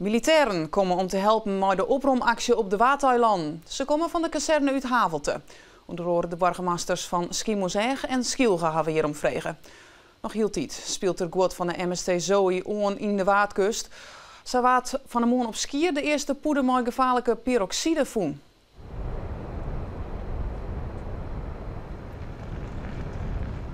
Militêren komme om te helpen mei de opromaksje op de Waadeilannen. Se komme fan de kazerne út Havelte. Under oare de boargemasters fan Skiermûntseach en Skylge hawwe hjir om frege. Noch hieltyd spielt der guod fan de MSC Zoe oan yn de Waadkust. Sa waard fan 'e moarn op Skier de earste pûde mei gefaarlike perokside fûn.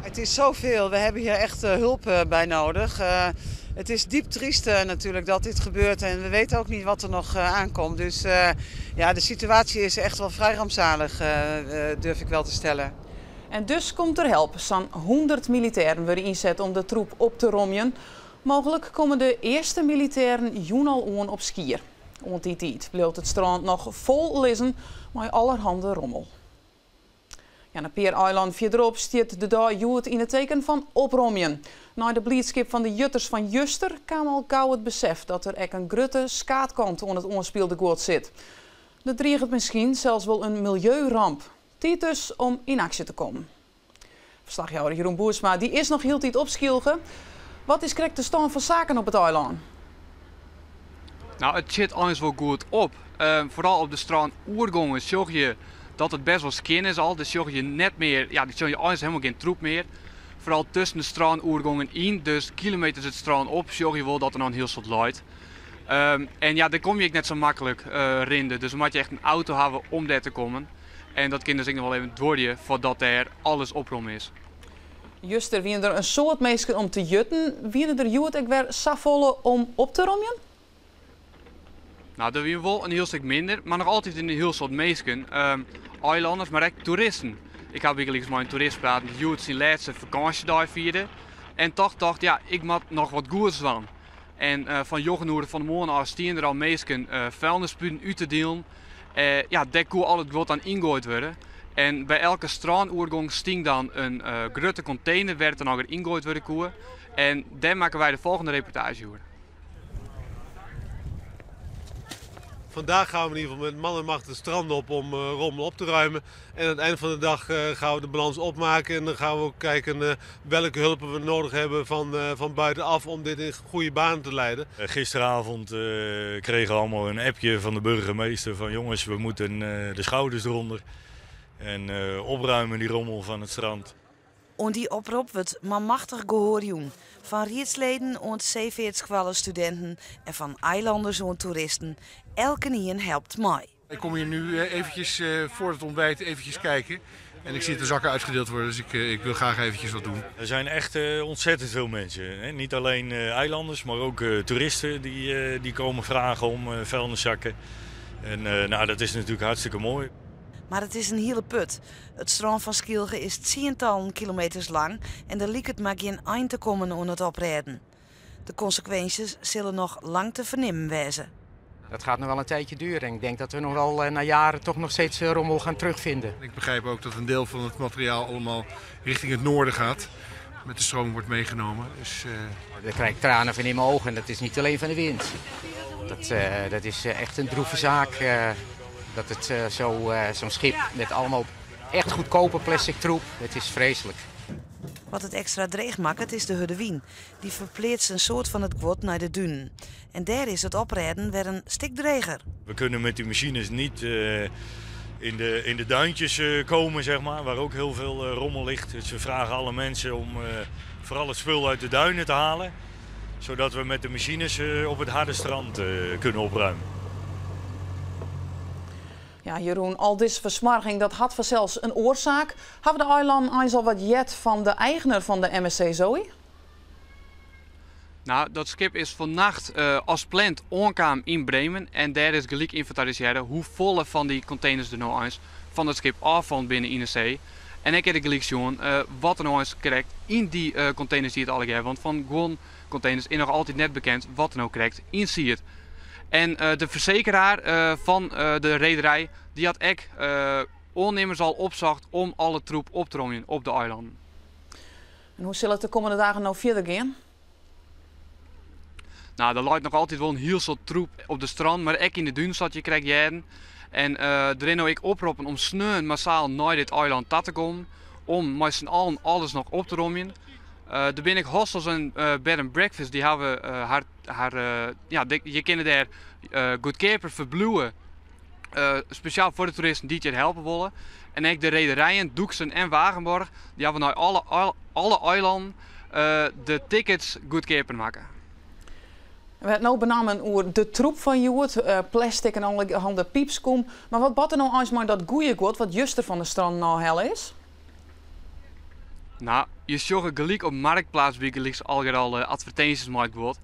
Het is zoveel. We hebben hier echt eh, hulp eh, bij nodig. Eh, het is diep triest natuurlijk dat dit gebeurt en we weten ook niet wat er nog aankomt. Dus ja, de situatie is echt wel vrij rampzalig, durf ik wel te stellen. En dus komt der help. Sa'n 100 militêren wurde ynset om de troep op te romjen. Mooglik komme de earste militêren jûn al oan op Skier. Oant dy tiid bliuwt it strân noch fol lizzen mei allerhande rommel. Ja, in pear eilannen fierderop stiet de dei hjoed yn it teken fan opromjen. Nei de bliidskip fan de jutters fan juster kaam al gau it besef dat der ek in grutte skaadkant oan it oanspielde guod sit. Der driget miskien sels wol in miljeuramp. Tiid dus om yn aksje te kommen. Ferslachjouwer Jeroen Boersma dy is noch hieltyd op Skylge. Wat is krekt de stân fan saken op it eilân? Nou, it sjit eins wol goed op. Foaral op de strânoergongen sjogge je dat it best wol skjin is al. Dus sjogge je net mear, ja, sjogge je eins hielendal gjin troep mear. Foaral tusken de strânoergongen yn, dus kilometers it strân op, sjogge je wol dat der noch in hiel soad leit. En ja, dêr komme je ek net sa maklik rinnende. Dus dan moatte je echt in auto hawwe om dêr te kommen. En dat kin dus ek noch wol even duorje foardat dêr alles opromme is. Juster wiene der in soad minsken om te jutten. Wiene der hjoed ek wer safolle om op te romjen? Nou, der wiene wol in hiel stik minder, mar noch altyd in hiel soad minsken. Eilanners, mar ek toeristen. Ik ha bygelyks mei in toerist praat dy't hjoed syn lêste fakânsjedei fierde. En toch tocht, ja, ik moat noch wat goeds dwaan. En fan njoggen oere fan de moarn ôf stiene der al minsken vuilnispûden út te dielen. Ja, dêr koe al it guod dan yngoaid wurde. En by elke strânoergong stie dan in grutte kontener wêr't it dan allegear yngoaid wurde koe. En dêr makken wy de folgjende reportaazje oer. Vandaag gaan we in ieder geval met man en macht het strand op om rommel op te ruimen. En aan het eind van de dag gaan we de balans opmaken en dan gaan we ook kijken welke hulp we nodig hebben van buitenaf om dit in goede banen te leiden. Gisteravond kregen we allemaal een appje van de burgemeester van jongens, we moeten de schouders eronder en opruimen die rommel van het strand. Oan dy oprop wurdt manmachtich gehoar jûn. Fan riedsleden oant seefeartskoalle-studinten en fan eilanners oant toeristen, elkenien helpt mei. Ik kom hier nu eventjes voor het ontbijt eventjes kijken. En ik zie dat de zakken uitgedeeld worden, dus ik wil graag eventjes wat doen. Er zijn echt ontzettend veel mensen. Hè? Niet alleen eilanders, maar ook toeristen die komen vragen om vuilniszakken. En nou, dat is natuurlijk hartstikke mooi. Mar it is in hiele put. It strân fan Skylge is tsientallen kilometers lang en der liket mar gjin ein te kommen oan it oprêden. De konsekwinsjes sille noch lang te fernimmen wêze. Dat gaat nog wel een tijdje duren. En ik denk dat we nog wel na jaren toch nog steeds rommel gaan terugvinden. Ik begrijp ook dat een deel van het materiaal allemaal richting het noorden gaat. Met de stroom wordt meegenomen. Dus. Daar krijg ik tranen van in mijn ogen en dat is niet alleen van de wind. Dat is echt een droeve zaak. Dat het zo'n schip met allemaal echt goedkope plastic troep, het is vreselijk. Wat it ekstra dreech makket is de hurde wyn. Dy ferpleatst in soad fan it guod nei de dunen. En dêr is it oprêden wer in stik dreger. We kunnen met die machines niet in de duintjes komen, zeg maar, waar ook heel veel rommel ligt. Dus we vragen alle mensen om vooral het spul uit de duinen te halen, zodat we met de machines op het harde strand kunnen opruimen. Ja, Jeroen, al dizze fersmoarging dat hat fansels in oarsaak. Hawwe de eilannen eins al wat heard fan de eigener fan de MSC Zoe? Nou, dat skip is fannacht as pland oankaam yn Bremen en dêr is gelyk ynventarisearre hoefolle fan dy konteners der no eins fan it skip ôffallen binne yn de see. En ek is der gelyk sjoen wat der no eins krekt yn dy konteners siet allegear, want fan guon konteners is noch altyd net bekend wat der no krekt yn siet. En de fersekeraar fan de rederij dy hat ek oannimmers al opsocht om alle troep op te romjen op de eilannen. En hoe sil it de kommende dagen no fierder gean? Nou, der leit noch altyd wol in hiel soad troep op de strân, mar ek yn de dunen sa't je krekt hearden. En der is no ek oproppen om sneon massaal nei dit eilân ta te kommen om mei syn allen alles noch op te romjen. Der binne ek hostels en bed and breakfast dy hawwe har. Har, ja, je kinne dêr goedkeaper ferbliuwe, spesjaal foar de toeristen dy't hjir helpe wolle. En ek de rederijen Doeksen en Wagenborg, dy hawwe nei alle eilannen de tickets goedkeaper makke. We ha it no benammen oer de troep fan hjoed, plastic en allerhande pypskom. Mar wat bart der no eins mei dat goeie guod wat juster fan de strannen ôfhelle is? No, je sjogge gelyk op Marktplaats bygelyks allegear al advertinsjes mei it guod.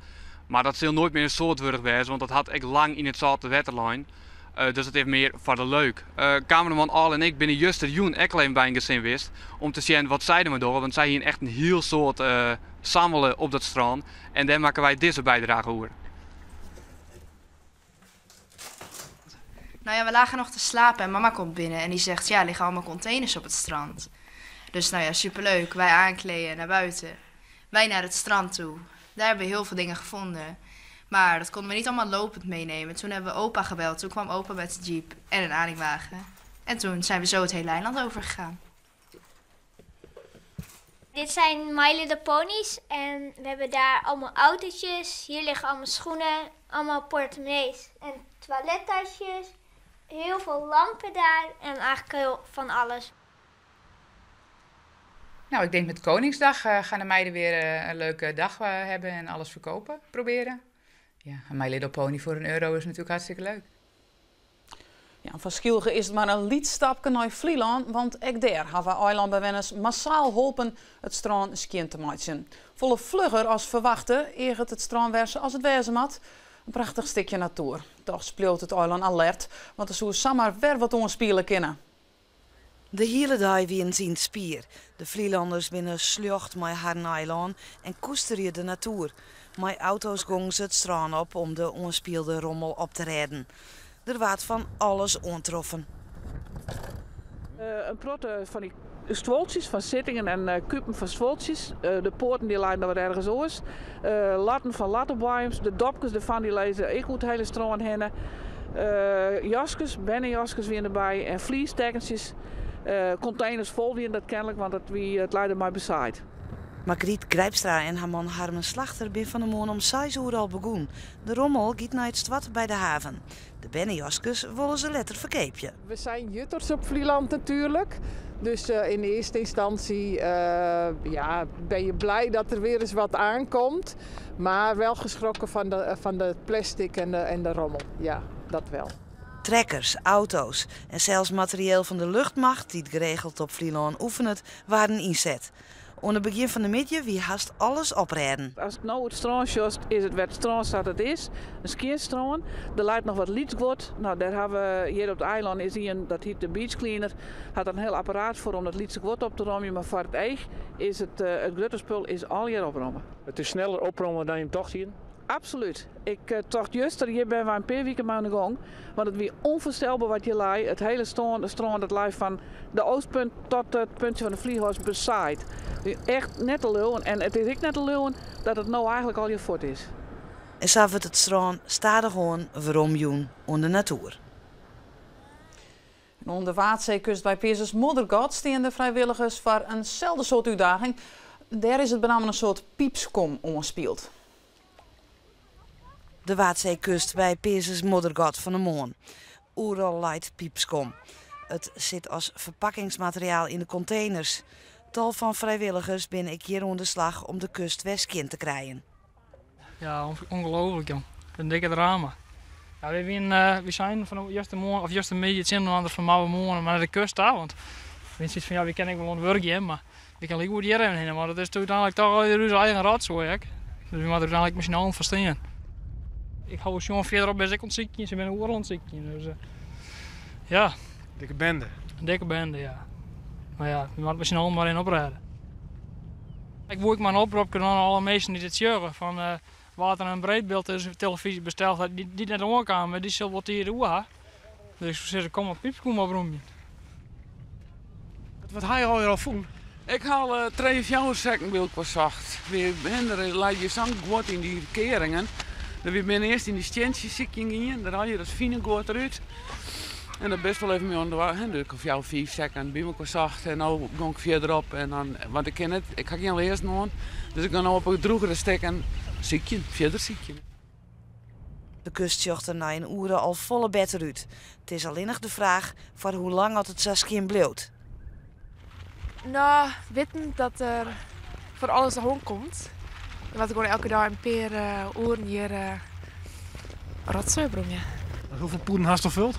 Mar dat sil noait mear in soad wurdich wêze, want dat hat ek lang yn it sâlte wetter lein. Dus dat is mear foar de leuk. Kameraman Al en ik binne justerjûn ek al even by in gesin west om te sjen wat sy dermei dogge, want sy hiene echt in hiel soad sammele op dat strân en dêr makken wy dizze bydrage oer. Nou ja, we lagen nog te slapen en mama komt binnen en die zegt, ja, er liggen allemaal containers op het strand. Dus nou ja, superleuk. Wij aankleden naar buiten. Wij naar het strand toe. Daar hebben we heel veel dingen gevonden. Maar dat konden we niet allemaal lopend meenemen. Toen hebben we opa gebeld. Toen kwam opa met de jeep en een aanhangwagen. En toen zijn we zo het hele eiland overgegaan. Dit zijn My Little Ponies en we hebben daar allemaal autootjes. Hier liggen allemaal schoenen, allemaal portemonnees en toilettasjes. Heel veel lampen daar en eigenlijk heel van alles. Nou, ik denk met Koningsdag gaan de meiden weer een leuke dag hebben en alles verkopen, proberen. Ja, een My Little Pony voor een euro is natuurlijk hartstikke leuk. Ja, fan Skylge is it mar in lyts stapke nei Flylân, want ek dêr hawwe eilânbewenners massaal holpen it strân skjin te meitsjen. Folle flugger as ferwachte eaget it strân wer sa as it wêze moat. In prachtich stikje natoer. Dochs bliuwt it eilân alert, want der soe samar wer wat oanspiele kinne. De hiele dei wienen se yn it spier. De Flylanners binne sljocht mei harren eilân en koesterje de natoer. Mei auto's gongen se it strân op om de oanspielde rommel op te rêden. Der waard fan alles oantroffen. In protte fan dy stuoltsjes fan sittingen en kupen fan stuoltsjes. De poaten dy leinen noch wat ergens oars. Latten fan latteboaiems, de dopkes derfan dy lizze ek oer it hiele strân hinne. Jaskes, bernejaskes wiene derby en fleecetekkentsjes. Konteners fol wiene dat kenlik, want it wie it lei der mei besaaid. Margriet Grijpstra en har man Harmen Slagter binne fan 'e moarn om seis oere al begûn. De rommel giet nei it stoart by de haven. De bernejaskes wolle se letter ferkeapje. We zijn jutters op Vlieland natuurlijk. Dus in eerste instantie ja, ben je blij dat er weer eens wat aankomt. Maar wel geschrokken van de, van de plastic en de, en de rommel. Ja, dat wel. Trekkers, auto's en sels materieel fan de luchtmacht dy't geregeld op Flylân oefenet, waarden ynset. Oan it begjin fan de middei wie hast alles oprêden. Ast no it strân sjochst, is it wer it strân sa't it is. In skjin strân. Der leit noch wat lyts guod. No, dêr ha we hjir op it eilân is ien, dat hyt de beach cleaner, hat der in hiel apparaat foar om dat lytse guod op te romjen. Mar foar it each is it, it grutte spul is allegear opromme. It is sneller opromme dan jim tocht hienen? Absolút. Ik tocht juster, hjir binne wy in pear wiken mei oan de gong. Want it wie ûnfoarstelber wat hjir lei. It hiele strân, strân dat lei fan de oostpunt tot it puntsje fan de Vliehors besaaid. Echt net te leauwen. En it is ek net te leauwen dat it no eigentlik allegear fuort is. En sa wurdt it strân stadichoan weromjûn oan de natoer. En oan de Waadseekust by Peazens Moddergat stean de frijwilligers foar in selde soart útdaging. Dêr is it benammen in soad pypskom oanspield. De Waadseekust by Peazens Moddergat fan 'e moarn. Oeral leit pypskom. It sit as ferpakkingsmateriaal yn de konteners. Tal fan frijwilligers binne ek hjir oan de slach om de kust wer skjin te krijen. Ja, ongelooflik jong. In dikke drama. Ja, wy wienen, wy seinen fan justermoarn of justermiddei tsjin inoar fan moatte we moarn mar nei de kust ta, want we sieten fan ja, wy kinne ek wol oan it wurk gean, mar wy kinne likegoed hjir even hinne, want it is úteinlik toch allegear ús eigen rotsoai ek. Dus wy moatte der úteinlik mei syn allen foar stean. Ik ha wol sjoen fierderop binne se ek oan it sykjen, se binne oeral oan it sykjen, dus ja. Dikke bende. In dikke bende, ja. Mar ja, wy moatte mei syn allen mar even oprêde. Ik woe ek mar in opropke dwaan oan alle minsken dy't it sjogge, fan wa't der in breedbyldtelefyzje besteld hat dy't net oankaam is, dy sil wol tiid oer ha. Dus ik soe sizze, kom mar pypskom opromjen. Wat ha je allegear al fûn? Ik ha al trije, fjouwer sekken by elkoar socht. Wy binne der leit hjir sa'n guod yn dy kearingen. Wy binne earst yn dy stientsjes sykjen gien, dêr haal je dat fine guod derút. En dat bist wol even mei oan de hè, dus ik ha fjouwer, fiif sekken by elkoar socht en no gong ik fierder op en dan, want ik kin net, ik ha gjin learzen oan, dus ik gean no op de drûgere stikken sykjen, fierder sykjen. De kust sjocht der nei in oere al folle better út. It is allinnich de fraach foar hoe lang oft it sa skjin bliuwt. No, witten dat der foar alles oan komt. Je moatte gewoan elke dei in pear oeren hjir rotsoai opromje. Hoefolle pûden hast al fuld?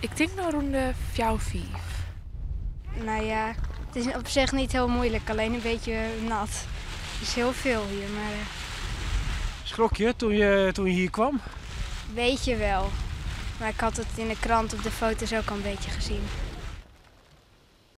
Ik tink no rûn de fjouwer, fiif. Nou ja, het is op zich niet heel moeilijk, alleen een beetje nat. Het is heel veel hier, maar... Schrok je toen je hier kwam? Weet je wel. Maar ik had het in de krant op de foto's ook al een beetje gezien.